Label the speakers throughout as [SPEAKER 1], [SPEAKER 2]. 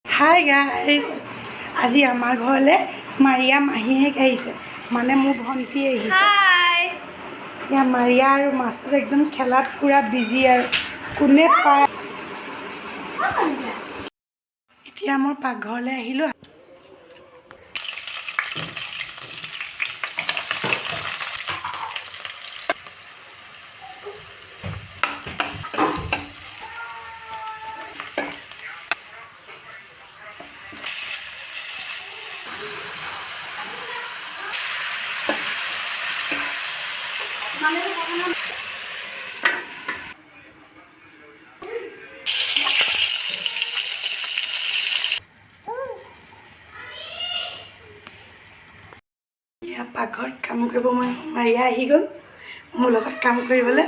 [SPEAKER 1] Hi guys, আজি আমাৰ ঘৰলৈ মাৰিয়া মাহীয়েক আহিছে, মানে মোৰ ভণ্টি আহিছে।
[SPEAKER 2] হাই।
[SPEAKER 1] এয়া মাৰিয়া আৰু মাছুদ একদম খেলাত পূৰা বিজি আৰু কোনে পায়। এতিয়া মই পাকঘৰলৈ আহিলোঁ। এয়া পাকঘৰত কাম কৰিব মই মাৰিয়া আহি গ'ল মোৰ লগত কাম কৰিবলৈ।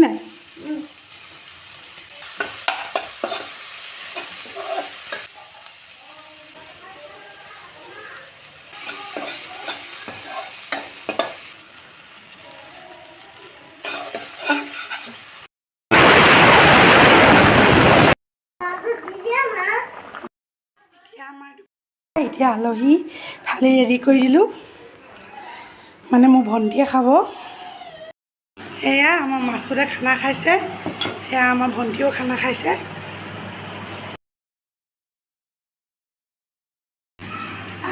[SPEAKER 1] নাই, এতিয়া আলহী থালি ৰেডি কৰি দিলোঁ, মানে মোৰ ভণ্টিয়ে খাব। এয়া আমাৰ মাছুদে খানা খাইছে, এয়া আমাৰ ভণ্টিয়েও খানা খাইছে।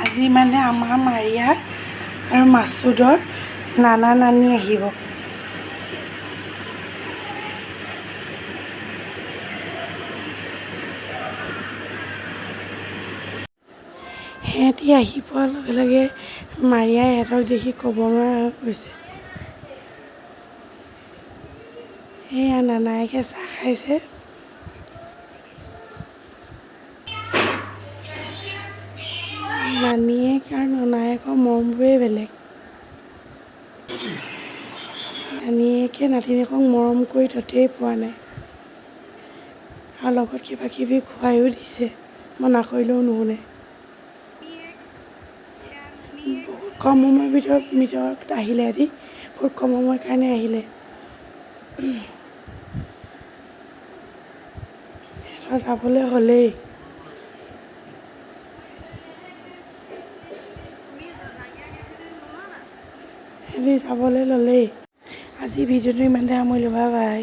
[SPEAKER 1] আজি মানে আমাৰ মাৰিয়া আৰু মাছুদৰ নানা নানী আহিব। সিহঁতি আহি পোৱাৰ লগে লগে মাৰিয়াই সিহঁতক দেখি ক'ব নোৱাৰা হৈ গৈছে। এয়া নানায়েকে চাহ খাইছে। নানীয়েক আৰু ননায়েকৰ মৰমবোৰেই বেলেগ। নানীয়েকে নাতিনীয়েকক মৰম কৰি ততেই পোৱা নাই, আৰু লগত কিবা কিবি খুৱাইও দিছে, মনা কৰিলেও নুশুনে। বহুত কম সময়ৰ ভিতৰত আহিলে সিহঁতি, বহুত কম সময়ৰ কাৰণে আহিলে। সিহঁতৰ যাবলৈ হ'লেই। সিহঁতি যাবলৈ ল'লেই। আজি ভিডিঅ'টো ইমানতে সামৰিলোঁ, বাই বাই।